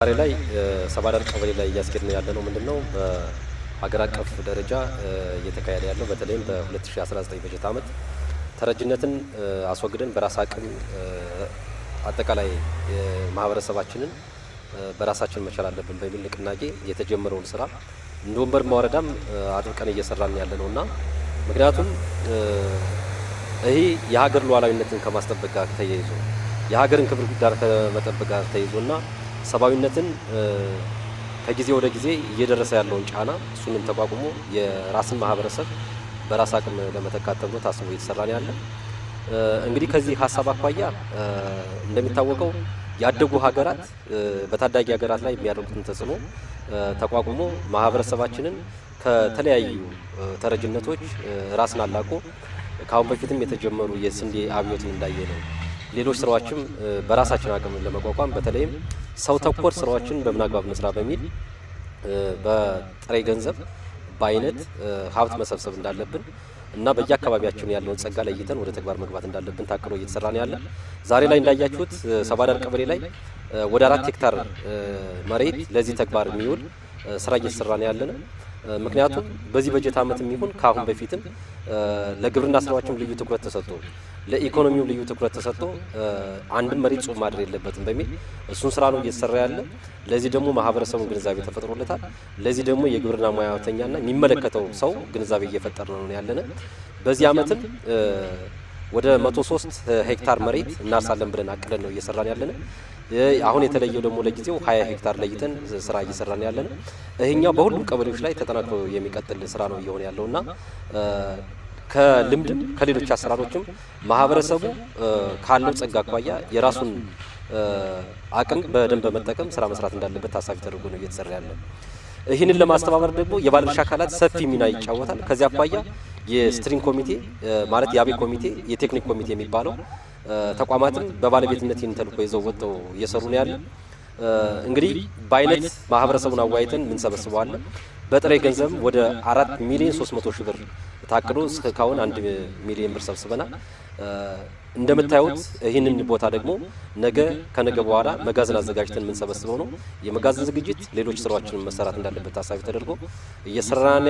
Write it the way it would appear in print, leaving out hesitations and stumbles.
ዛሬ ላይ ሰባዳር ቀበሌ ላይ እያስኬድነው ያለነው ምንድነው? በሀገር አቀፍ ደረጃ እየተካሄደ ያለው በተለይም በ2019 በጀት ዓመት ተረጅነትን አስወግደን በራስ አቅም አጠቃላይ ማህበረሰባችንን በራሳችን መቻል አለብን በሚል ንቅናቄ የተጀመረውን ስራ እንደ ወንበርማ ወረዳም አጥብቀን እየሰራን ያለ ነውና፣ ምክንያቱም ይሄ የሀገር ሉዓላዊነትን ከማስጠበቅ ጋር ተያይዞ፣ የሀገርን ክብር ጋር ከመጠበቅ ጋር ተያይዞና ሰብአዊነትን ከጊዜ ወደ ጊዜ እየደረሰ ያለውን ጫና እሱንም ተቋቁሞ የራስን ማህበረሰብ በራስ አቅም ለመተካት ተብሎ ታስቦ እየተሰራ ነው ያለ። እንግዲህ ከዚህ ሀሳብ አኳያ እንደሚታወቀው ያደጉ ሀገራት በታዳጊ ሀገራት ላይ የሚያደርጉትን ተጽዕኖ ተቋቁሞ ማህበረሰባችንን ከተለያዩ ተረጅነቶች ራስን አላቆ ከአሁን በፊትም የተጀመሩ የስንዴ አብዮትን እንዳየ ነው። ሌሎች ስራዎችም በራሳችን አቅም ለመቋቋም በተለይም ሰው ተኮር ስራዎችን በምን አግባብ እንስራ በሚል በጥሬ ገንዘብ በአይነት ሀብት መሰብሰብ እንዳለብን እና በየአካባቢያችን ያለውን ጸጋ ለይተን ወደ ተግባር መግባት እንዳለብን ታቅዶ እየተሰራ ነው ያለ። ዛሬ ላይ እንዳያችሁት ሰባዳር ቀበሌ ላይ ወደ 4 ሄክታር መሬት ለዚህ ተግባር የሚውል ስራ እየተሰራ ነው ያለነ። ምክንያቱም በዚህ በጀት ዓመትም ይሁን ከአሁን በፊትም ለግብርና ስራዎችም ልዩ ትኩረት ተሰጥቶ፣ ለኢኮኖሚው ልዩ ትኩረት ተሰጥቶ አንድም መሬት ጾም ማድር የለበትም በሚል እሱን ስራ ነው እየተሰራ ያለ። ለዚህ ደግሞ ማህበረሰቡን ግንዛቤ ተፈጥሮለታል። ለዚህ ደግሞ የግብርና ሙያተኛና የሚመለከተው ሰው ግንዛቤ እየፈጠረ ነው ያለነ። በዚህ ዓመትም ወደ 103 ሄክታር መሬት እናርሳለን ብለን አቅደን ነው እየሰራን ያለነ። አሁን የተለየው ደግሞ ለጊዜው 20 ሄክታር ለይተን ስራ እየሰራን ያለነ። ይሄኛው በሁሉም ቀበሌዎች ላይ ተጠናክሮ የሚቀጥል ስራ ነው እየሆነ ያለውና ከልምድም ከሌሎች አሰራሮችም ማህበረሰቡ ካለው ጸጋ አኳያ የራሱን አቅም በደንብ በመጠቀም ስራ መስራት እንዳለበት ታሳቢ ተደርጎ ነው እየተሰራ ያለ። ይህንን ለማስተባበር ደግሞ የባለድርሻ አካላት ሰፊ ሚና ይጫወታል። ከዚያ አኳያ የ steering ኮሚቴ ማለት የአብይ ኮሚቴ፣ የቴክኒክ ኮሚቴ የሚባለው ተቋማትም በባለቤትነት ይህን ተልዕኮ ይዘው ወጥተው እየሰሩ ነው ያለ። እንግዲህ በአይነት ማህበረሰቡን አዋይተን ምንሰበስበዋለን። በጥሬ ገንዘብ ወደ 4 ሚሊዮን 300 ሺህ ብር ታቅዶ እስካሁን 1 ሚሊዮን ብር ሰብስበናል። እንደምታዩት ይህንን ቦታ ደግሞ ነገ ከነገ በኋላ መጋዘን አዘጋጅተን የምንሰበስበው ነው። የመጋዘን ዝግጅት፣ ሌሎች ስራዎችን መሰራት እንዳለበት ታሳቢ ተደርጎ እየሰራን